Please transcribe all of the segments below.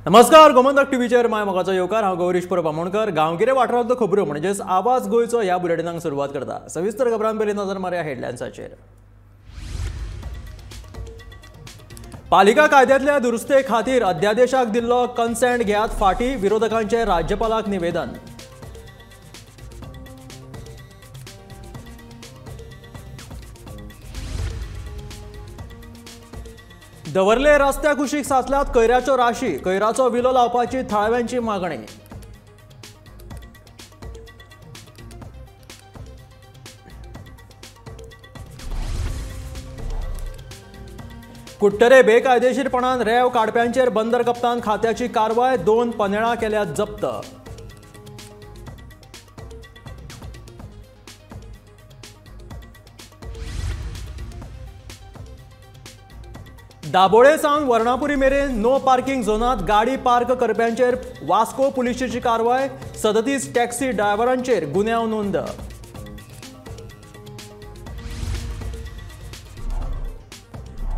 नमस्कार, गोमंतक टीव्हीचेर my मोगाचो येवकार. हांव गौरीश परब आमोणकर. गांवगिरे वाठारांतलो खबरो म्हणजेच आवाज गोंयचो ह्या बुलेटिनाक सुरवात करता. सविस्तर खबरां पयलीं नजर मारया हेडलायन्साचेर. पालिका कायद्यांतल्या दुरुस्ते खातीर अध्यादेशाक दिल्लो कन्सेंट घेयात फाटीं, विरोधकांचें राज्यपालाक निवेदन. दवर्ले रस्त्या कुशीक साचल्यात कयराच्यो राशी, कयराचो विलो लावपाची थळाव्यांची मागणी. कुट्टरे बेकायदेशीरपणान रेंव काडप्यांचेर बंदर कप्तान खात्याची कारवाय, 2 पनेळां केल्यात जप्त. दाबोळे सावन वर्णापुरी मेरेन नो पार्किंग झोनांत गाडी पार्क करप्यांचेर वास्को पुलिशेची कारवाय, 37 टॅक्सी ड्रायव्हरांचेर गुन्यांव नोंद.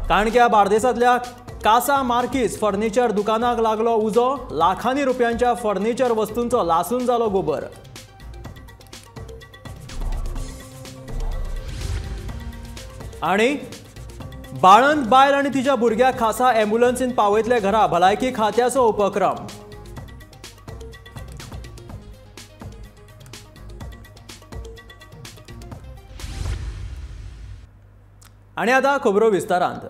काणक्या बार्देसांतल्या कासा मार्कीस फर्निचर दुकानाक लागलो उजो, लाखांनी रुपयांच्या फर्निचर वस्तूंचो लासून जालो गोबर. आनी बाळंत बायल आनी तिच्या भुरग्याक खासा ॲम्ब्युलन्सीन पावयतले घरा, भलायकी खात्याचो उपक्रम. आनी आतां खबरो विस्तारांत.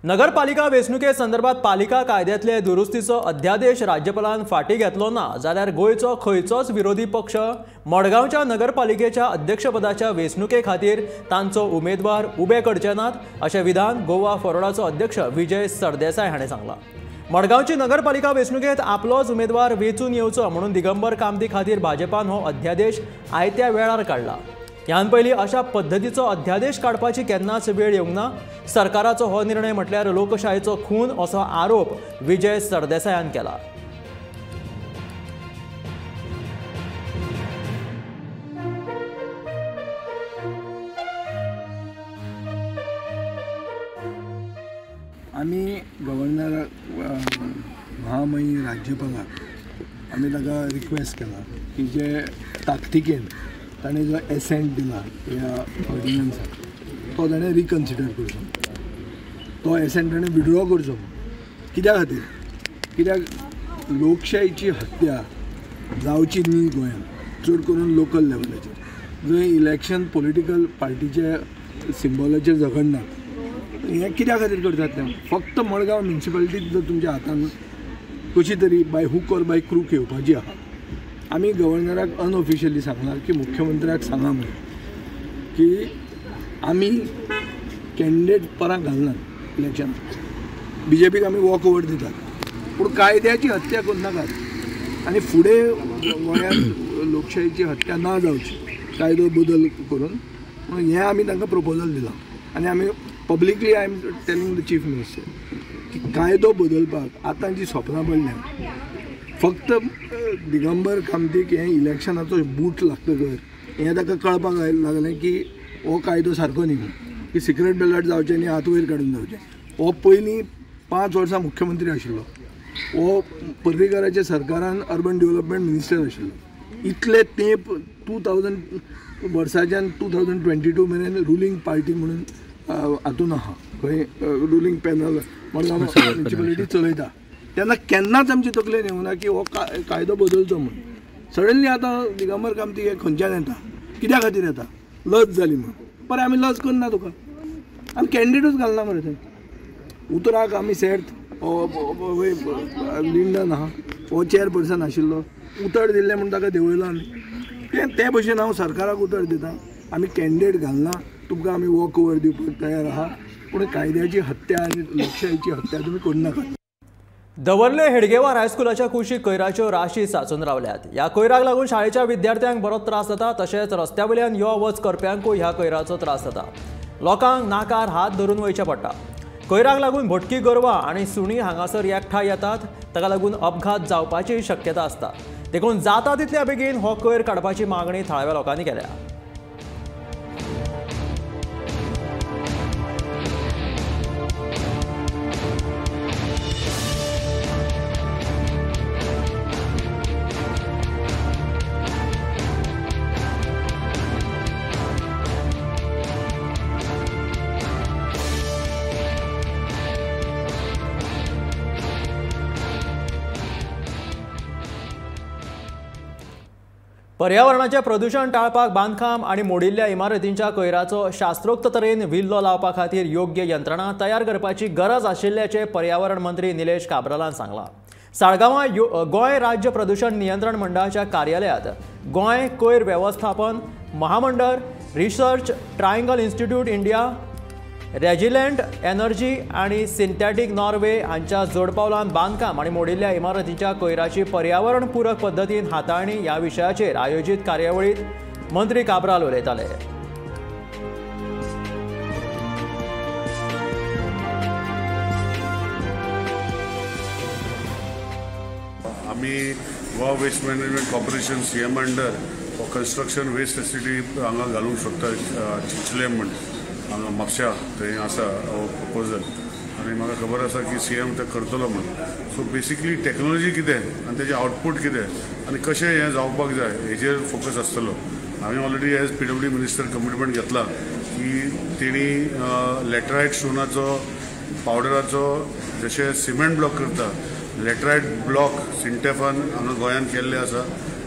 नगरपालिका वेंचणुके संदर्भात पालिका कायद्यांतले दुरुस्तीचो अध्यादेश राज्यपालान फाटीं घेतलो ना जाल्यार गोंयचो खंयचोच विरोधी पक्ष मडगांवच्या नगरपालिकेच्या अध्यक्षपदाच्या वेंचणुके खातीर तांचो उमेदवार उबे करचे नात अशें विधान गोवा फॉरवर्डाचो अध्यक्ष विजय सरदेसाय हाणें सांगलां. मडगांवची नगरपालिका वेंचणुकेंत आपलोच उमेदवार वेंचून येवचो म्हणून दिगंबर कामती खातीर भाजपान हो अध्यादेश आयत्या वेळार काडला. ह्यान पयलीं अशा पद्दतीचो अध्यादेश काडपाची केन्नाच वेळ येवंक ना. सरकाराचो हो निर्णय म्हटल्यार लोकशायेचो खून असो आरोप विजय सरदेसायान केला. आमी गव्हर्नराक, महामहीम राज्यपालाक आमी ताका रिक्वेस्ट केला की जे ताकतिकेन ताणें जो एसेंट दिला ह्या ऑर्डिनन्साक तो ताणें रिकन्सिडर करचो, तो एसेंट ताणें विड्रॉ करचो. कित्या खातीर? कित्याक लोकशायेची हत्या जावची न्ही गोंयांत, चड करून लोकल लेवलाचेर जंय इलेक्शन पॉलिटिकल पार्टीच्या सिम्बॉलाचेर झगडना. हें कित्या खातीर करतात तें? फक्त मडगांव म्युनिसिपालिटीत जर तुमच्या हातान कशी तरी by hook or by crook येवपाची आहा. आमी गव्हर्नराक अनऑफिशियली सांगलां की मुख्यमंत्र्याक सांगा म्हणून की आमी कॅन्डिडेट परां घालनात इलेक्शन, बी जे पीक आमी वॉक ओवर दितात, पूण कायद्याची हत्या करूं नाकात आनी फुडें गोंयांत लोकशायेची हत्या ना जावची कायदो बदल करून म्हणून हें आमी तांकां प्रपोजल दिलां. आनी आमी publicly I am telling the chief minister की कायदो बदलपाक आतां जी सपनां पडल्यां फक्त दिगंबर कामतीक हें इलेक्शनाचो बूट लागतकर हें ताका कळपाक लागलें की हो कायदो सारको न्ही, की सिक्रेट बॅलट जावचें न्ही, हात वयर काडून जावचें. हो पयलीं 5 वर्सां मुख्यमंत्री आशिल्लो, हो पर्रीकराच्या सरकारान अर्बन डेव्हलपमेंट मिनिस्टर आशिल्लो. इतले तेंप 2000 वर्साच्यान 2022 मेरेन रुलींग पार्टी म्हणून हातून आहा, खंय रुलींग पॅनल मडगांव म्युनिसिपालिटी चलयता तेन्ना केन्नाच आमची तकलेन येवना की हो कायदो बदलचो म्हणून. सडनली आतां दिगंबर कामती हे खंयच्यान येता, कित्या खातीर येता, लज जाली म्हणून. बरें, आमी लज करना तुका, आमी कॅन्डिडेटूच घालना मरे थंय. उतराक आमी सेर्त हो लिंडन आहा, हो चेअरपर्सन आशिल्लो, उतर दिल्लें म्हूण ताका देंवयलो आमी. ते भशेन हांव सरकाराक उतर दिता, आमी कॅन्डिडेट घालना, तुमकां आमी वॉक ओवर दिवपाक तयार आहा, पूण कायद्याची हत्या आनी लोकशायेची हत्या तुमी करूं नाकात. दवर्ले हेडगेवार हायस्कुलाच्या कुशीक कयराच्यो राशी साचून रावल्यात. ह्या कयराक लागून शाळेच्या विद्यार्थ्यांक बरोच त्रास जाता, तशेंच रस्त्या वयल्यान यो वच करप्यांकूय ह्या कयराचो त्रास जाता. लोकांक नाकार हात धरून वयचें पडटा. कयराक लागून भटकी गोरवां आनी सुणीं हांगासर एकठांय येतात, ताका लागून अपघात जावपाची शक्यता आसता. देखून जाता तितल्या बेगीन हो कयर काडपाची मागणी थळाव्या लोकांनी केल्या. पर्यावरणाचें प्रदूशण टाळपाक बांदकाम आनी मोडिल्ल्या इमारतींच्या कोयराचो शास्त्रोक्त तरेन विल्लो लावपा खातीर योग्य यंत्रणा तयार करपाची गरज आशिल्ल्याचें पर्यावरण मंत्री निलेश काब्रालान सांगलां. साळगांवां गोंय राज्य प्रदूशण नियंत्रण मंडळाच्या कार्यालयांत गोंय कोयर वेवस्थापन महामंडळ, Research Triangle Institute India, Resilient Energy आनी सिंथेटीक नॉर्वे हांच्या जोडपावलान बांदकाम आनी मोडिल्ल्या इमारतींच्या कोयराची पर्यावरण पूरक पद्दतीन हाताळणी ह्या विशयाचेर आयोजीत कार्यावळींत मंत्री काब्राल उलयताले. आमी Goa waste management corporation CM under construction waste facility हांगा घालूंक सोदता, चिंचले म्हण हांगा म्हापश्या थंय आसा प्रपोजल आनी म्हाका खबर आसा की सी एम तें करतलो म्हण. सो बेसिकली टॅक्नोलॉजी कितें आनी तेजें आउटपूट कितें आनी कशें हें जावपाक जाय हेजेर फोकस आसतलो. हांवें already as PWD minister commitment घेतला की तेणी लॅटरायट स्टोनाचो पावडराचो जशें सिमेंट ब्लॉक करता लॅटरायट ब्लॉक सिंटेफान हांगा गोंयांत केल्ले आसा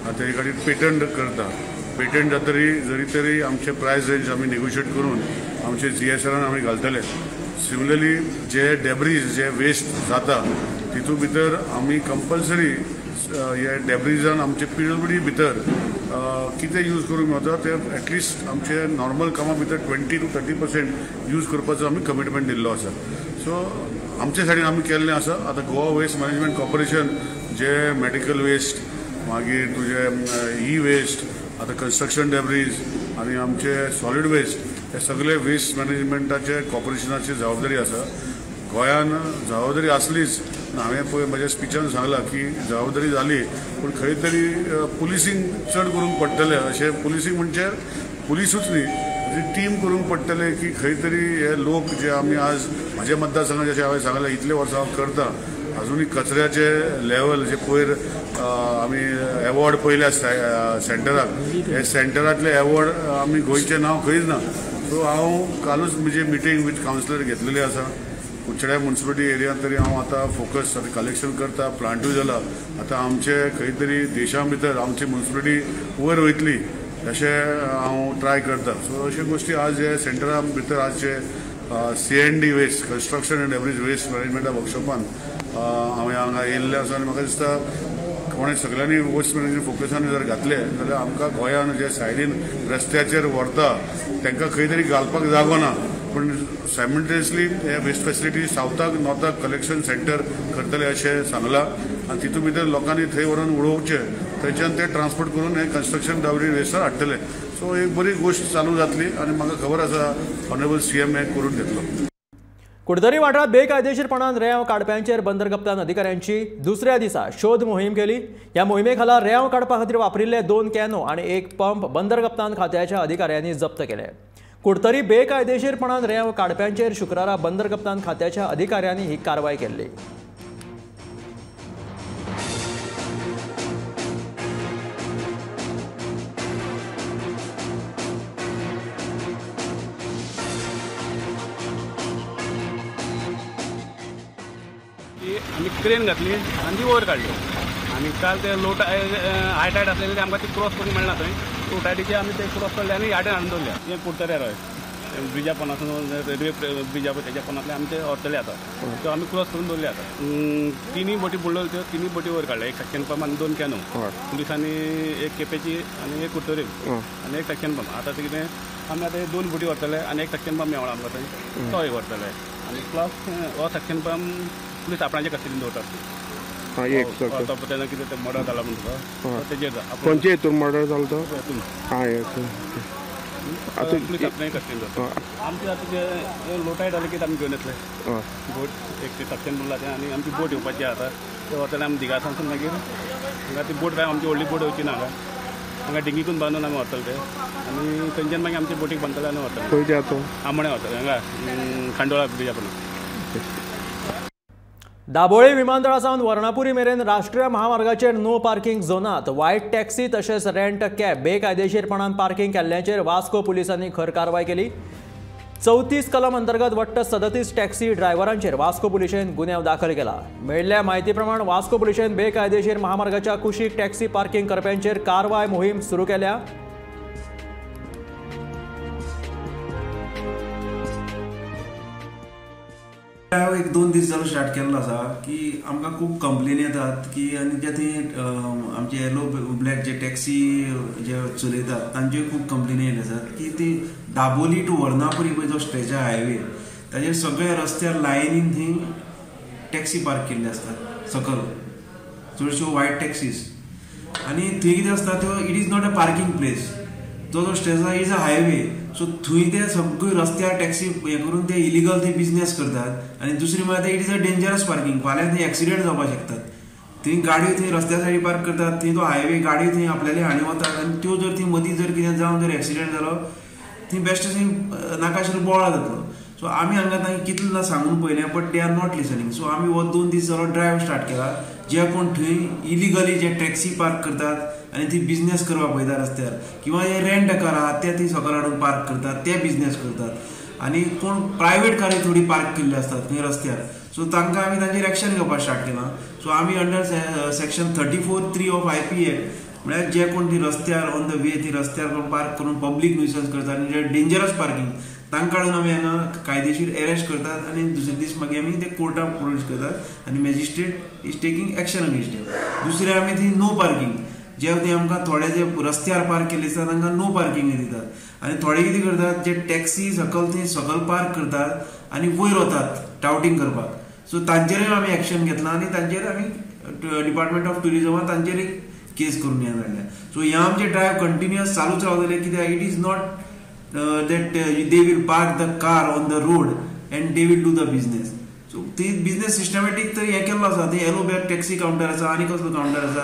आनी तेजे खातीर पेटंट करता. पेटंट जातरी जरी तरी आमचे प्रायस रेंज आमी नेगोशिएट करून आमचे जीएसआरान आमी घालतले. सिमिलरली जे डेब्रीज जे वेस्ट जाता तितूंत भितर आमी कंपल्सरी हे डेब्रिजान आमचे पीडब्ल्यूडी भितर कितें यूज करूंक मेळटा ते एटलिस्ट आमचे नॉर्मल कामां भितर 20 to 30% use करपाचो आमी कमिटमेंट दिल्लो आसा. सो आमचे सायडीन आमी केल्लें आसा. आतां गोवा वेस्ट मॅनेजमेंट कॉर्पोरेशन जे मेडिकल वेस्ट, मागीर तुजें ई वेस्ट, आतां कन्स्ट्रक्शन डेब्रीज आनी आमचे सॉलीड वेस्ट हे सगळे वेस्ट मॅनेजमेंटाचे कॉर्पोरेशनाची जबाबदारी आसा. गोंयान जबाबदारी आसलीच, हांवें पळय म्हज्या स्पिचान सांगलां की जबाबदारी जाली पूण खंय तरी पुलिसींग चड करूंक पडटलें. अशें पुलिसींग म्हणजे पुलिसूच न्ही, टीम करूंक पडटलें की खंय तरी हे लोक जे आमी आज म्हज्या मतदारसंघात जशें हांवें सांगलें इतले वर्सां हांव करता, अजुनूय कचऱ्याचे लेवल जे पयर आमी एवॉर्ड पयले सेंटराक, हे सेंटरांतले एवॉर्ड आमी गोंयचें नांव खंयच ना. सो हांव कालूच म्हजी मिटींग विथ कावन्सिलर घेतलेली आसा. कुडचड्या म्युनिसिपालिटी एरियांत तरी हांव आतां फोकस आतां कलेक्शन करता, प्लांटूय जाला. आतां आमचे खंय तरी देशा भितर आमची म्युनिसिपालिटी वयर वयतली अशें हांव ट्राय करता. सो अश्यो गोश्टी आज हे सेंटरा भितर आजचे C&D waste construction and average waste मॅनेजमेंटा वर्कशॉपान हांवें हांगा येयल्लें आसा आनी म्हाका दिसता कोणें सगळ्यांनी वेस्ट मॅनेजमेंट फोकसान जर घातलें जाल्यार आमकां गोंयान जे सायडीन रस्त्याचेर व्हरता तांकां खंय तरी घालपाक जागो ना, पूण सायमल्टेनियसली हे वेस्ट फेसिलिटी सावथाक नॉर्थाक कलेक्शन सेंटर करतले अशें सांगलां आनी तितूंत भितर लोकांनी थंय व्हरून उडोवचें, थंयच्यान ते ट्रान्सपोर्ट करून हे कन्स्ट्रक्शन डावरी वेस्टार हाडटले. सो एक बरी गोश्ट चालू जातली आनी म्हाका खबर आसा ऑनरेबल सीएम हें करून घेतलो. कुडतरी वाठारांत बेकायदेशीरपणान रेंव काडप्यांचेर बंदर कप्तान अधिकाऱ्यांची दुसऱ्या दिसा शोध मोहीम केली. ह्या मोहिमे खाला रेंव काडपा खातीर वापरिल्ले 2 कॅनो आनी 1 पंप बंदर कप्तान खात्याच्या अधिकाऱ्यांनी जप्त केले. कुडतरी बेकायदेशीरपणान रेंव काडप्यांचेर शुक्रारा बंदर कप्तान खात्याच्या अधिकाऱ्यांनी ही कारवाय केल्ली. आमी क्रेन घातली आनी ती वयर काडली आनी काल ते लो हाय टायड आसलेले ते आमकां ती क्रॉस करूंक मेळना थंय लो टायडीचे आमी ते क्रॉस काडले आनी ह्या हाडून दवरल्या. हें कुडतऱ्यार हय ब्रिजा पोंदासून रेल्वे ब्रिजा पळय तेज्या पोंदांतले आमी ते व्हरतले आतां त्यो आमी क्रॉस करून दवरले आतां. तिनूय बोटी बुडलेल्यो त्यो तिनूय बोटी वयर काडले, 1 सेक्शन पंप आनी 2 कॅनो. पुलिसांनी 1 केपेची आनी 1 कुडतरी आनी 1 सेक्शन पंप. आतां ते कितें आमी आतां 2 बोटी व्हरतले आनी 1 सेक्शन पंप मेवळा आमकां थंय तो एक व्हरतले आनी प्लस हो सेक्शन पंप पुलीस आपणाचे कस्टडीन दवरतात. तेन्ना कितें तें मर्डर जाला म्हणटा तेजेर खंयचे हितून मर्डर जालो तो पुलीस आपणाचे कस्टडीन दवरतात. आमचे आतां जे लो टायड जालें की आमी घेवन येतले बोट एक ते सक्शन म्हणलां तें आनी आमची बोट येवपाची आसा ते वतले आमी दिगासांसून मागीर हांगा ती बोट काय आमची व्हडली बोट येवची ना हांगा हांगा डिंगीकून बांदून आमी व्हरतले ते आनी थंयच्यान मागीर आमचे बोटीक बांदतले आनी व्हरतले आमोण्या व्हरतले हांगा खांडोळा ब्रिजा पर्यंत. दाबोळी विमानतळा सावन वर्णापुरी मेरेन राष्ट्रीय महामार्गाचेर नो पार्किंग झोनांत व्हायट टॅक्सी तशेंच रेंट कॅब बेकायदेशीरपणान पार्किंग केल्ल्याचेर वास्को पुलिसांनी खर कारवाय केली. 34 कलम अंतर्गत वट्ट 37 टॅक्सी ड्रायव्हरांचेर वास्को पुलिशेन गुन्यांव दाखल केला। मेळिल्ल्या म्हायती प्रमाण वास्को पुलिशेन बेकायदेशीर महामार्गाच्या कुशीक टॅक्सी पार्किंग करप्यांचेर कारवाय मोहीम सुरू केल्या। एक दोन दीस जालो स्टार्ट केल्लो आसा की आमकां खूब कंप्लेन येतात की आनी जे थंय आमचे येलो ब्लॅक जे टॅक्सी जे चलयतात तांच्यो खूब कंप्लेनी येयल्ले आसात की ती दाबोली टू वर्णापुरी पळय जो स्ट्रेच आहा हायवे ताजेर सगळे रस्त्यार लायनीन थंय टॅक्सी पार्क केल्ले आसतात सकल चडश्यो वायट टॅक्सीज आनी थंय कितें आसता त्यो it is not a parking place. तो जो स्ट्रेच आहा is a highway सो थंय ते सगळे रस्त्यार टॅक्सी हें करून ते इलिगल थंय बिजनेस करतात आनी दुसरी म्हळ्यार ते it is a dangerous parking. फाल्यां थंय एक्सिडेंट जावपाक शकतात। थंय गाडयो थंय रस्त्या सायडी पार्क करतात, थंय तो हायवे गाडयो थंय आपल्याले हाणी वतात आनी त्यो जर थंय मदीं जर कितें जावन जर एक्सिडेंट जालो थंय बेश्टे थंय नाका आशिल्लो बोवाळ जातलो। सो आमी हांगा तांकां कितलें ना सांगून पळयलें but they are not listening. So आमी हो 2 दीस जालो ड्रायव्ह स्टार्ट केला जे कोण थंय इलिगली जे टॅक्सी पार्क करतात आनी ती बिजनेस करपाक पळयता रस्त्यार किंवा हे रेंट कार आहात ते थंय सकयल हाडून पार्क करतात ते बिजनेस करतात आनी कोण प्रायवेट कारी थोडी पार्क केल्ली आसतात थंय रस्त्यार। सो तांकां आमी तांचेर एक्शन घेवपाक स्टार्ट केलां। सो आमी अंडर सेक्शन 34(3) ऑफ IPA म्हळ्यार जे कोण ती रस्त्यार ऑन the वे ती रस्त्यार कोण पार्क करून पब्लीक न्युसन्स करतात आनी जे डेंजरस पार्किंग तांकां हाडून आमी हांगा कायदेशीर अरेस्ट करतात आनी दुसरे दीस मागीर आमी ते कोर्टाक प्रोड्यूस करतात आनी magistrate is taking action against them. दुसरें आमी थंय नो पार्किंग जे थंय आमकां थोडे जे रस्त्यार पार्क केल्ले आसता तांकां नो पार्किंग दितात आनी थोडे कितें करतात जे टॅक्सी सकल थंय सकल पार्क करतात आनी वयर वतात टावटींग करपाक। सो तांचेरूय आमी एक्शन घेतलां आनी तांचेर आमी डिपार्टमेंट ऑफ ट्युरिजमान तांचेर एक केस करून हें धाडल्या। सो हें आमचें ड्रायव्ह कंटिन्युअस चालूच रावतलें कित्याक it is not that they will park the car on the road and they will do the business. So ती बिजनेस सिस्टमॅटीक तर हें केल्लो आसा थंय येलो बॅग टॅक्सी कावंटर आसा आनी कसलो कावंटर आसा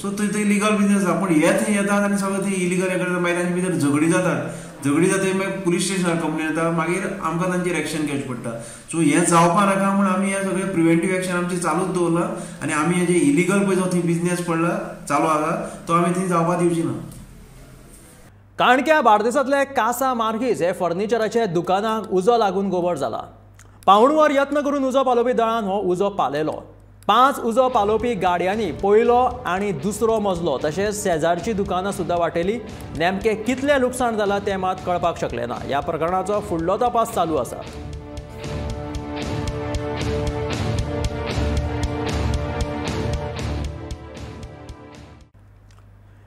सो थंय थंय लिगल बिजनेस आसा पूण हे थंय येतात आनी सगळें थंय इलिगल हें करतात मागीर तांचे भितर झगडी जातात, झगडी जाता मागीर पुलीस स्टेशनार कंप्लेन येता मागीर आमकां तांचेर एक्शन घेवचें पडटा। सो हें जावपा नाका म्हूण आमी हें सगळें प्रिवेंटीव एक्शन आमचें चालूच दवरलां आनी आमी हें जें इलिगल पळय जो थंय बिजनेस पडला चालू आसा तो आमी थंय जावपा दिवची ना। काणक्या बार्देसांतले कासा मार्गीज हे फर्निचराच्या दुकानाक उजो लागून गोबर जाला। पावणवर यत्न करून उजो पालोवपी दळान हो उजो पालयलो। 5 उजो पालोवपी गाडयांनी पयलो आनी दुसरो मजलो तशेंच शेजारची दुकानां सुद्दां वाटेली। नेमकें कितलें लुकसाण जालां तें मात कळपाक शकलें ना। ह्या प्रकरणाचो फुडलो तपास चालू आसा।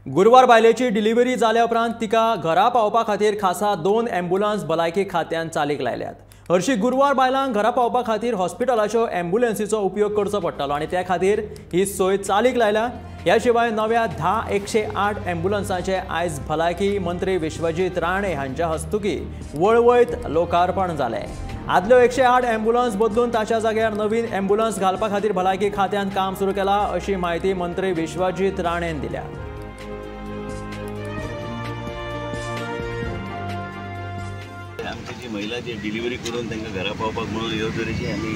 गुरवार बायलेची डिलिव्हरी जाल्या उपरांत तिका घरा पावपा खातीर खासा 2 ॲम्ब्युलन्स भलायकी खात्यान चालीक लायल्यात। हरशी गुरवार बायलांक घरा पावपा खातीर हॉस्पिटलाच्यो ॲम्ब्युलन्सीचो उपयोग करचो पडटालो आनी त्या खातीर ही सोय चालीक लायल्या। ह्या शिवाय नव्या 10 108 ॲम्ब्युलन्सांचे आयज भलायकी मंत्री विश्वजीत राणे हांच्या हस्तुकी वळवयत लोकार्पण जालें। आदल्यो 108 ॲम्ब्युलन्स बदलून ताच्या जाग्यार नवीन ॲम्ब्युलन्स घालपा खातीर भलायकी खात्यान काम सुरू केलां अशी म्हायती मंत्री विश्वजीत राणेन दिल्या। आमची जी महिला जी डिलिव्हरी करून तांकां घरा पावपाक म्हणून ह्यो तरेची आमी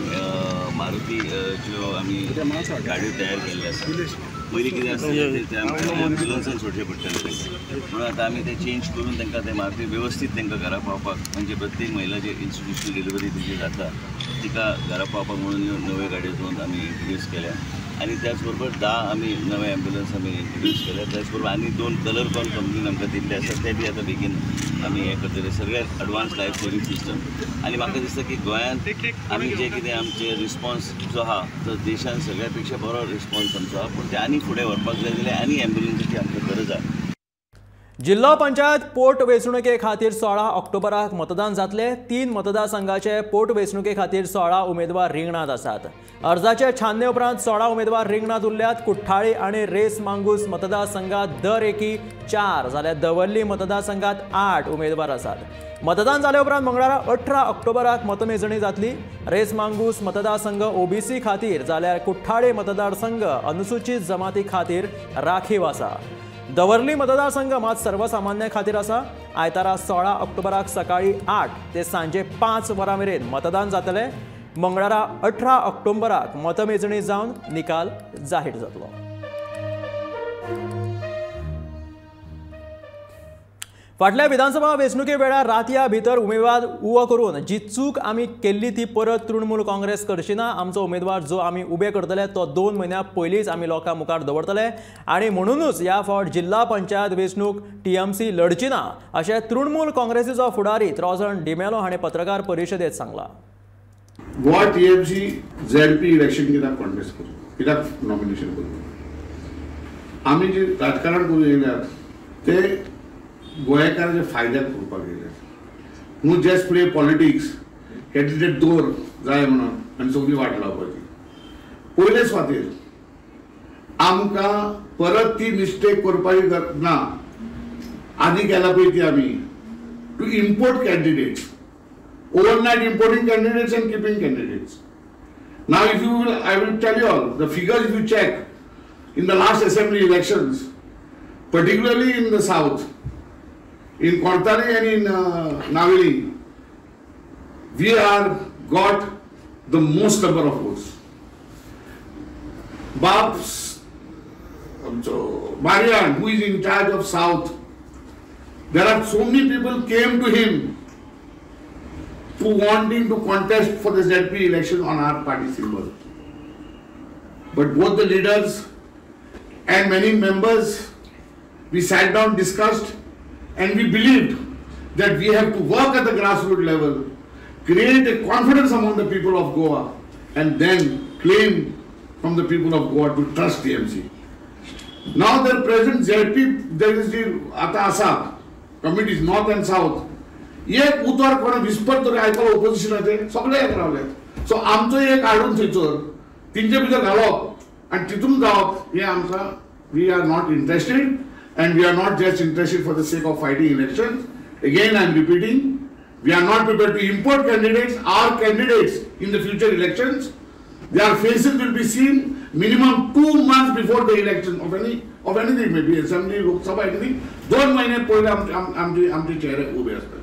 मारुती ज्यो आमी गाडयो तयार केल्ल्यो आसा। पयलीं कितें आसतालें तें आमकां ॲम्ब्युलन्सान सोडचें पडटालें तांकां, म्हणून आतां आमी तें चेंज करून तांकां तें मारुती वेवस्थीत तांकां घरा पावपाक म्हणजे प्रत्येक महिला जी इन्स्टिट्युशनल डिलिव्हरी तिची जाता तिका घरा पावपाक म्हणून ह्यो नव्यो गाडयो दोन आमी इंट्रोड्यूस केल्या आनी त्याच बरोबर 10 आमी नवे ॲम्ब्युलन्स आमी इंट्रोड्यूस केल्या। त्याच बरोबर आनी 2 कलर कॉन कंपनीन आमकां दिल्ले आसा ते बी आतां बेगीन आमी हें करतले। सगळे एडवान्स लायफ सेवींग सिस्टम आनी म्हाका दिसता की गोंयांत आमी जे कितें आमचे रिस्पॉन्स जो आहा तो देशान सगळ्या पेक्षा बरो रिस्पॉन्स आमचो आहा, पूण ते आनी फुडें व्हरपाक जाय जाल्यार आनी ॲम्ब्युलन्साची आमकां गरज आहा। जिल्लो पंचायत पोट वेंचणुके खातीर 16 ऑक्टोबराक मतदान जातले। 3 मतदारसंघाचे पोट वेंचणुके खातीर 16 उमेदवार रिंगणांत आसात। अर्जाचे छानने उपरांत 16 उमेदवार रिंगणांत उरल्यात। कुठ्ठाळी आनी रेस मांगूस मतदारसंघात दर एकी 4 जाल्यार दवर्ली मतदारसंघात 8 उमेदवार आसात। मतदान जाले उपरांत मंगळारा 18 ऑक्टोबराक मतमेजणी जातली। रेस मांगूस मतदारसंघ ओबीसी खातीर जाल्यार कुठ्ठाळे मतदारसंघ अनुसूचित जमाती खातीर राखीव आसा। दवर्ली मतदारसंघ मात सर्वसामान्य खातीर आसा। आयतारा 16 ऑक्टोबराक सकाळी 8 ते सांजे 5 वरां मेरेन मतदान जातलें। मंगळारा 18 ऑक्टोबराक मतमेजणी जावन निकाल जाहीर जातलो। फाटल्या विधानसभा वेंचणुके वेळार रातया भितर उमेदवार उबो करून जी चूक आमी केल्ली ती परत तृणमूल काँग्रेस करची ना। आमचो उमेदवार जो आमी उबे करतले तो 2 म्हयन्या पयलींच आमी लोकां मुखार दवरतले आनी म्हणूनच ह्या फावट जिल्हा पंचायत वेंचणूक टीएमसी लढची ना अशें तृणमूल काँग्रेसीचो फुडारी त्रोजन डिमेलो हाणें पत्रकार परिशदेंत सांगलां। गोवा टीएमसी झेडपी इलेक्शन कित्याक कॉन्टेस्ट करूं, कित्याक नॉमिनेशन करूं? आमी जे राजकारण करूं येयल्यात ते गोंयकारांच्या फायद्याक करपाक येयल्यात। न्हू जस्ट प्ले पॉलिटिक्स, कॅन्डिडेट दवर जाय म्हणून आनी सगळी वाट लावपाची। पयले सुवातेर आमकां परत ती मिस्टेक करपाची ना। आदी केला पळय ती आमी, to import candidates, overnight importing candidates and keeping candidates. Now if you will, I will tell you all the figures. If you check in the last assembly elections, particularly in the south, in Cortalim and in Naveli, we are got the most number of votes. Babs, so Marian, who is in charge of south, there are so many people came to him to want him to contest for the ZP election on our party symbol. But both the leaders and many members, we sat down, discussed, and we believed that we have to work at the grassroots level, create a confidence among the people of Goa, and then claim from the people of Goa to trust TMC. Now the present ZP, there is the आता आसा committees, north and south, एक उतर कोण whisper तरी आयकलो ओपोजिशनाचे सगळे एक रावले। So आमचो एक हाडून थंयसर तेंचे भितर घालप आनी तितून जावप हें आमकां, we are not interested and we are not just interested for the sake of fighting elections. Again I am repeating, we are not prepared to import candidates. Our candidates in the future elections, their faces will be seen minimum 2 months before the election of anything, may be assembly, Lok Sabha, anything. 2 महिने पयले आमचे आमचे चेहरे उबे आसतले।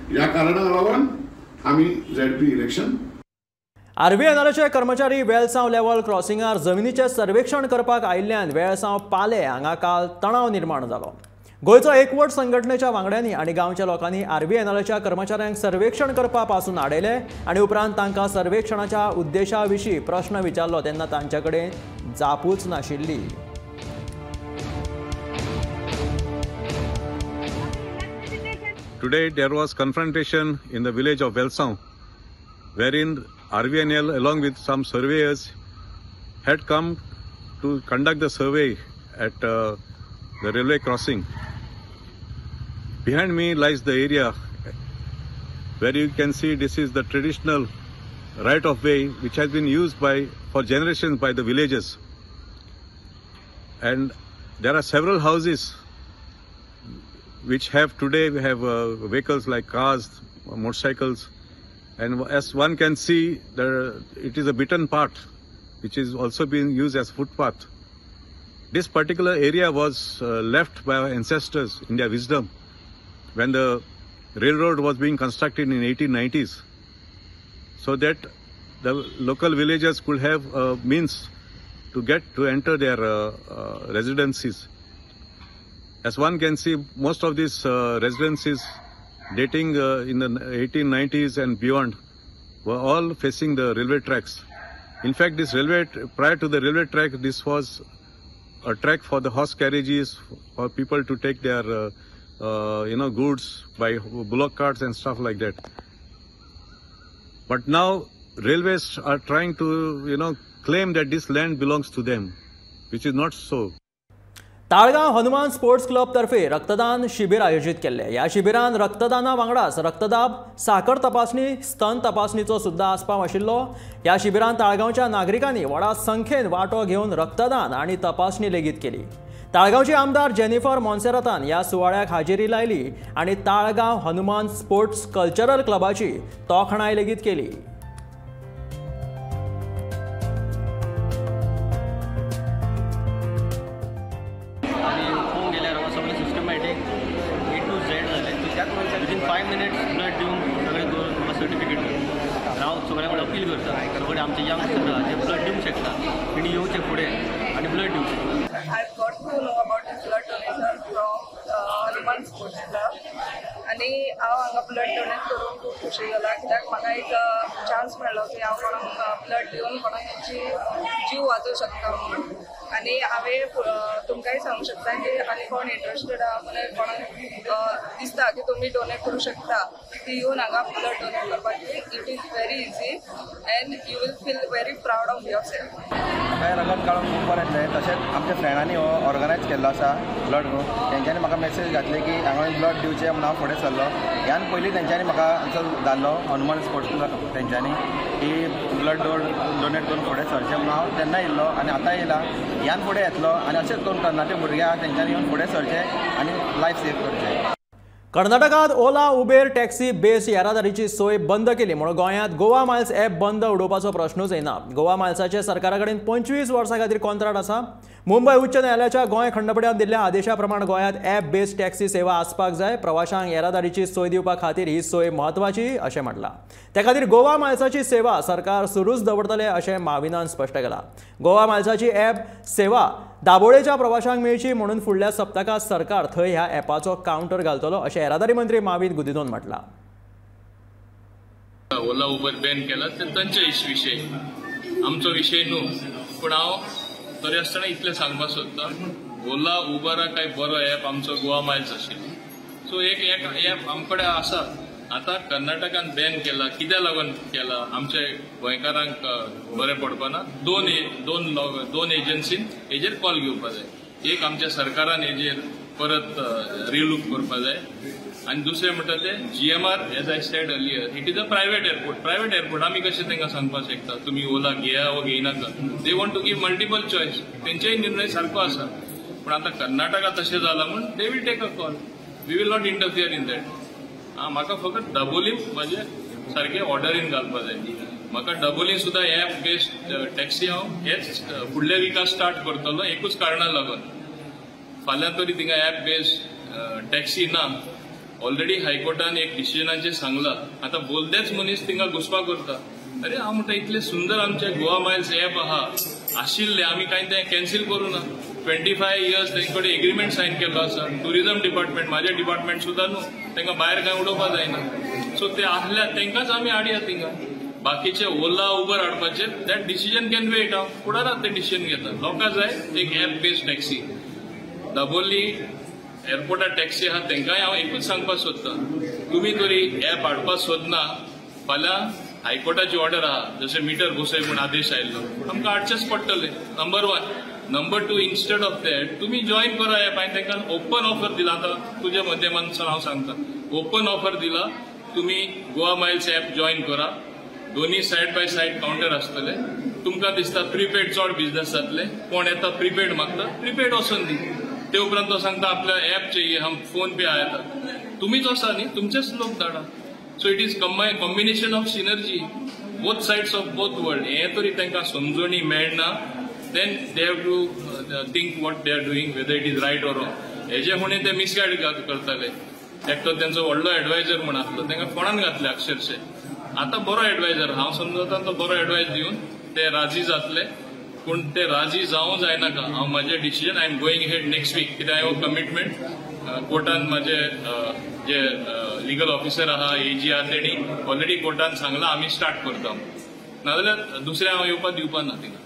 ह्या कारणाक लागून आमी झेडपी इलेक्शन। आरव्हीएनएलचे कर्मचारी वेलसांव लेवल क्रॉसिंगार जमिनीचें सर्वेक्षण करपाक आयिल्ल्यान वेळसांव पाले हांगा काल तणाव निर्माण जालो। गोंयचो एकवट संघटनेच्या वांगड्यांनी आनी गांवच्या लोकांनी आरव्हीएनएलच्या कर्मचाऱ्यांक सर्वेक्षण करपा पासून आडयले आनी उपरांत तांकां सर्वेक्षणाच्या उद्देशा विशीं प्रश्न विचारलो तेन्ना तांचे कडेन जापूच नाशिल्ली। Today there was confrontation in the village of Velsao, wherein RVNL along with some surveyors had come to conduct the survey at the railway crossing. Behind me lies the area where you can see this is the traditional right of way which has been used for generations by the villagers. And there are several houses which have today we have vehicles like cars, motorcycles, and as one can see, there it is a beaten path which is also being used as footpath. This particular area was left by our ancestors in their wisdom when the railroad was being constructed in 1890s, so that the local villagers could have means to get to enter their residencies. As one can see, most of these residences dating in the 1890s and beyond were all facing the railway tracks. In fact, this railway, prior to the railway track, this was a track for the horse carriages, for people to take their goods by bullock carts and stuff like that. But now railways are trying to claim that this land belongs to them, which is not so. Talgaon Hanuman sports club तर्फे रक्तदान शिबिर आयोजित केल्ले। ह्या शिबिरान रक्तदाना वांगडाच रक्तदाब, साकर तपासणी, स्तन तपासणीचो सुद्धा आस्पाव आशिल्लो। ह्या शिबिरान ताळगांवच्या नागरिकांनी व्हडा संख्येन वांटो घेवन रक्तदान आनी तपासणी लेगीत केली। ताळगांवचे आमदार जेनिफर मोन्सेरातान ह्या सुवाळ्याक हाजेरी लायली आनी ताळगांव हनुमान स्पोर्ट्स कल्चरल क्लबाची तोखणाय लेगीत केली। विदिन 5 मिनिट्स ब्लड दिवन सगळें करून म्हाका सर्टिफिकेट मेळ्ळी। हांव सगळ्या कडेन अपील करता, सगळे आमचे यंगस्टर आहा जे ब्लड दिवंक शकता तेणी येवचें फुडें आनी ब्लड दिवचें। I've got to know about this blood donation from Hanuman Hanuman sports club आनी हांव हांगा ब्लड डोनेट करूंक खूब खुशी जाला, कित्याक म्हाका एक चान्स मेळ्ळो की हांव कोणाक ब्लड दिवन कोणाची जीव वाचोवंक शकता म्हणून. आनी हांवें तुमकांय सांगूंक शकता की आनी कोण इंट्रस्टेड आहा म्हणजे कोणाक दिसता की तुमी डोनेट करूं शकता, ती येवन हांगा ब्लड डोनेट करपाची. It is very easy and you will feel very proud of yourself. म्हाका रगत काडून खूब बरें जालें. तशेंच आमच्या फ्रेंडांनी हो ऑर्गनायज केल्लो आसा ब्लड ग्रुप. तेंच्यांनी म्हाका मॅसेज घातली की हांगा ब्लड दिवचें म्हणून हांव फुडें सरलो. ह्यान पयलीं तेंच्यांनी म्हाका आमचो धाडलो हनुमान स्पोर्ट्स क्लब तेंच्यांनी की ब्लड डोनेट करून फुडें सरचें म्हणून हांव तेन्ना येयल्लो आनी आतां येयला. ह्यान फुडें येतलो आनी अशेंच करून तरणाटे भुरगे आहा तेंच्यांनी येवन फुडें सरचें आनी लायफ सेव करचें. कर्नाटकात ओला उबेर टॅक्सी बेस येरादारीची सोय बंद केली म्हणून गोंयांत गोवा मायल्स ॲप बंद उडोवपाचो प्रश्नूच येना. गोवा मायल्साचे सरकारा कडेन 25 वर्सां खातीर कॉन्ट्राक्ट आसा. मुंबय उच्च न्यायालयाच्या गोंय खंडपिठान दिल्ल्या आदेशा प्रमाण गोंयांत ॲप बेस्ड टॅक्सी सेवा आसपाक जाय. प्रवाशांक येरादारीची सोय दिवपा खातीर ही सोय म्हत्वाची अशें म्हटलां. ते खातीर गोवा मायल्साची सेवा सरकार सुरूच दवरतले अशें माविनान स्पश्ट केलां. गोवा मायल्साची ॲप सेवा दाबोळेच्या प्रवाशांक मेळची म्हणून फुडल्या सप्तकांत सरकार थंय ह्या ॲपाचो कावंटर घालतलो अशें येरादारी मंत्री माविन गुदिन्होन म्हटलां. ओला उबर बॅन केला ते तांचे विशय, आमचो विशय न्हू. पूण हांव तरी आसतना इतलें सांगपाक सोदता, ओला उबरा काय बरो ॲप आमचो गोवा मायल्स आशिल्लो. सो एक ॲप आमचे कडेन आसा. आतां कर्नाटकान बॅन केला, कित्याक लागून केला? आमच्या गोंयकारांक बरें पडपाना. दोन एजन्सीन हेजेर कॉल घेवपा जाय. एक आमच्या सरकारान हेजेर परत रिलूक करपा जाय आनी दुसरें म्हणटा तें GMR. As I said earlier, it is a private airport. Private airport आमी कशें तांकां सांगपाक शकता तुमी ओला घेया वो घेयनाका? They want to give multiple choice. तेंचेय निर्णय सारको आसा. पूण आतां कर्नाटका तशें जालां म्हूण they will take a call. We will not interfere in that. म्हाका फकत दाबोलीम म्हजे सारकें ऑर्डरीन घालपा जाय. म्हाका दाबोली सुद्दां एप बेस्ड टॅक्सी हांव हेच फुडल्या विका स्टार्ट करतलो. एकूच कारणा लागून फाल्यां तरी थिंगा एप बेस्ड टॅक्सी ना. ऑलरेडी हायकोर्टान एक डिसिजनाचेर सांगलां. आतां बोलदेच मनीस थिंगा घुसपा करता. अरे हांव म्हणटा इतलें सुंदर आमचें गोवा मायल्स एप आहा आशिल्लें, आमी कांय तें कॅन्सील करूं ना. 25 इयर्स तेंचे कडेन एग्रीमेंट सायन केल्लो आसा. ट्युरिजम डिपार्टमेंट म्हाजें डिपार्टमेंट सुद्दां न्हू, तांकां भायर कांय उडोवपा जायना. सो ते आसल्या तांकांच आमी हाडया थिंगा. बाकीचे ओला उबर हाडपाचेर that decision can wait. हांव फुडाराक तें डिसिजन घेता. लोकां जाय एक एप बेस्ड टॅक्सी. दाबोली एअरपोर्टार टॅक्सी आहा तांकांय हांव एकूच सांगपाक सोदता, तुमी तरी एप हाडपाक सोदना. फाल्यां हायकोर्टाची ऑर्डर आहा, जशें मिटर बसय म्हूण आदेश आयिल्लो, आमकां हाडचेच पडटले. Number 1. Number 2, instead of that तुमी जॉयन करा एप. हांवें तांकां ओपन ऑफर दिला. आतां तुज्या माध्यमांतल्यान हांव सांगता, ओपन ऑफर दिला, तुमी गोवा मायल्स एप जॉयन करा. दोन्ही सायड बाय सायड कावंटर आसतले. तुमकां दिसता प्रिपेड चड बिजनेस जातले, कोण येता प्रिपेड मागता, प्रिपेड वचून दी. ते उपरांत तो सांगता आपल्या एप चाहिए, हम फोन पे आया था. तुमीच आसा न्ही, तुमचेच लोक धाडा. So it is combination of synergy, both sides of both world. हें तरी तांकां समजणी मेळना, then they have to think what they are doing, whether it is right or wrong. हेजे फुडें ते मिसगायड करताले. एकटो तेंचो व्हडलो एडवायजर म्हूण आसलो, तांकां फोणान घातले अक्षरशे. आतां बरो एडवायजर हांव समजता, तो बरो एडवायज दिवन ते राजी जातले. पूण ते राजी जावं जायनाका, हांव म्हाजें decision I am going ahead next week. कित्याक हांवें कमिटमेंट कोर्टान म्हाजे जे लिगल ऑफिसर आहा, एजी आहा, तेणी ऑलरेडी कोर्टान सांगलां आमी स्टार्ट करता. नाजाल्यार दुसरें हांव येवपाक दिवपा ना थिंगा.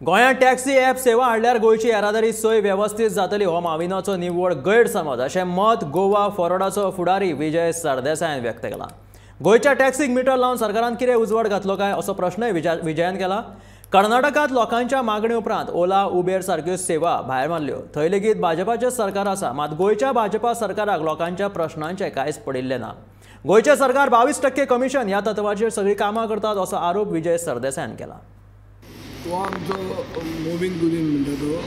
गोंयांत टॅक्सी ॲप सेवा हाडल्यार गोंयची येरादारी सोय वेवस्थीत जातली हो माविनाचो निव्वळ गैरसमज अशें मत गोवा फॉरवर्डाचो फुडारी विजय सरदेसायान व्यक्त केलां. गोंयच्या टॅक्सीक मिटर लावन सरकारान कितें उजवाड घातलो काय असो प्रश्नय विजयान केला. कर्नाटकांत लोकांच्या मागणे उपरांत ओला उबेर सारक्यो सेवा भायर मारल्यो. थंय लेगीत भाजपाचें सरकार आसा, मात गोंयच्या भाजपा सरकाराक लोकांच्या प्रश्नांचें कांयच पडिल्लें ना. गोंयचें सरकार 22% कमिशन ह्या तत्वाचेर सगळीं कामां करतात असो आरोप विजय सरदेसायान केला. तो आमचो मोविन गुदीन म्हणटा तो,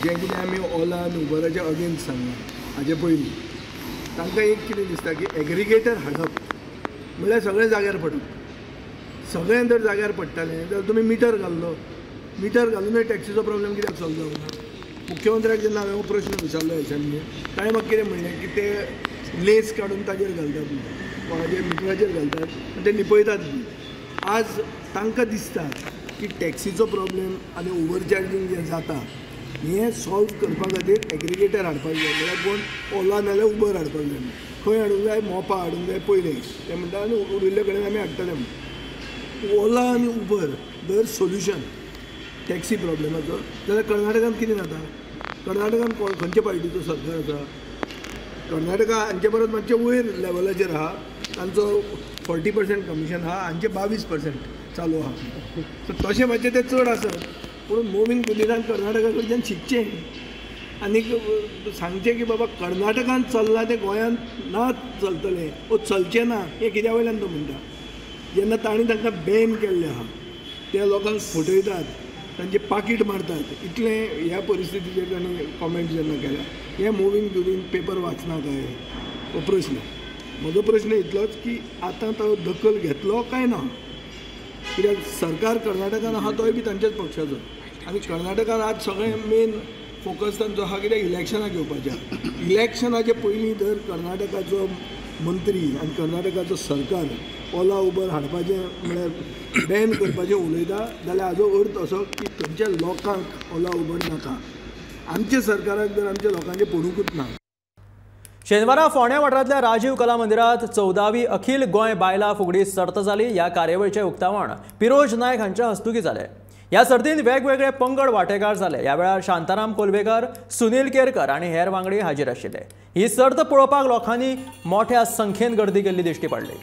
जें कितें आमी ओला आनी उबराच्या अगेन्स्ट सांगलां हाजे पयलीं, तांकां एक कितें दिसता की एग्रिगेटर हाडप म्हणल्यार सगळें जाग्यार पडप. सगळें जर जाग्यार पडटालें जाल्यार तुमी मिटर घाल्लो, मिटर घालूनय टॅक्सीचो प्रॉब्लेम कित्याक सॉल्व जावंक ना? मुख्यमंत्र्याक जेन्ना हांवें हो प्रश्न विचारलो एसेंब्लीन, ताणें म्हाका कितें म्हणलें की ते लेस काडून ताजेर घालतात, कोणाचेर मिटराचेर घालतात आनी ते लिपयतात बी. आज तांकां दिसता की टॅक्सीचो प्रॉब्लेम आनी ओवर चार्जींग जें जाता हें सॉल्व करपा खातीर एग्रिगेटर हाडपाक जाय. म्हळ्यार कोण ओला नाल्यार उबर हाडपाक जाय. खंय हाडूंक जाय? मोपा हाडूंक जाय पयलें, ते म्हणटा आनी उरिल्ले कडेन आमी हाडटले म्हण. ओला आनी उबर जर सोल्युशन टॅक्सी प्रॉब्लमाचो जाल्यार कर्नाटकान कितें जाता? कर्नाटकान खंयच्या पार्टीचो सरकार आसा? कर्नाटका हांचे परस मातशें वयर लेवलाचेर आहा, तांचो 40% कमिशन आहा, हांचें 22% चालू आहा. सो तशें मातशें तें चड आसत, पूण मोविन गुदिन्हान कर्नाटका कडच्यान शिकचें आनीक सांगचें की बाबा कर्नाटकान चल्लां तें गोंयांत ना चलतलें वो चलचें ना, हें कित्या वयल्यान तो म्हणटा? जेन्ना तांणी तांकां बॅन केल्लें आहा, त्या लोकांक फटयतात, तांचें पाकीट मारतात, इतलें ह्या परिस्थितीचेर तांणी कॉमेंट जेन्ना केला, हें मोविन गुदिन्ह पेपर वाचना काय हो प्रश्न. म्हजो प्रश्न इतलोच की आतां तो दखल घेतलो काय ना? कित्याक सरकार कर्नाटकान आहा तोय बी तांच्याच पक्षाचो, आनी कर्नाटकान आज सगळें मेन फोकस तांचो आहा कित्याक इलेक्शनां घेवपाचें. इलेक्शनाचे पयलीं जर कर्नाटकाचो मंत्री आनी कर्नाटकाचो सरकार ओला उबर हाडपाचें म्हळ्यार बॅन करपाचें उलयता जाल्यार हाजो अर्थ असो की थंयच्या लोकांक ओला उबर नाका, आमच्या सरकाराक जर आमच्या लोकांचें पडुंकूच ना. शेनवारा फोंड्या वाठारांतल्या राजीव कला मंदिरात 14वी अखिल गोंय बायलां फुगडी सर्त जाली. ह्या कार्यावळीचें उक्तावण पिरोज नायक हांच्या हस्तुकीं जालें. ह्या सर्तींत वेगवेगळे पंगड वांटेकार जाले. ह्या वेळार शांताराम कोलवेकर, सुनील केरकर आनी हेर वांगडी हाजीर आशिल्ले. ही सर्त पळोवपाक लोकांनी मोठ्या संख्येन गर्दी केल्ली दिश्टी पडली.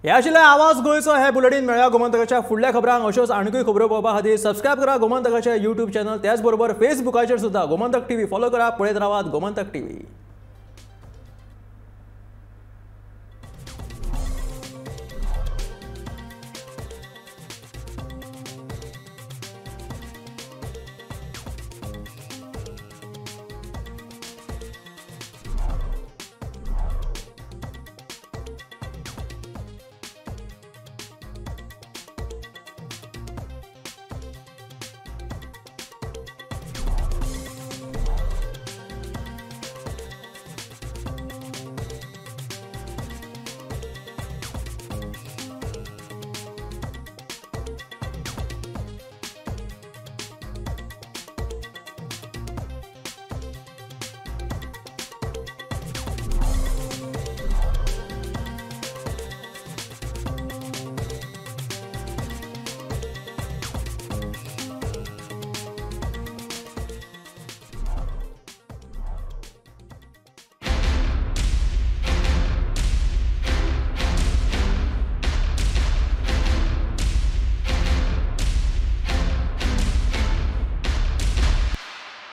हे आशिल्लें आवाज गोंयचो हे बुलेटीन. मेळया गोमंतकाच्या फुडल्या खबरांक. अश्योच आनीकूय खबरो पळोवपा खातीर सबस्क्रायब करा गोमंतकाचे यूट्यूब चॅनल, त्याच बरोबर फेसबुकाचेर सुद्दां गोमंतक टीव्ही फॉलो करा. पळयत रावात गोमंतक टीव्ही.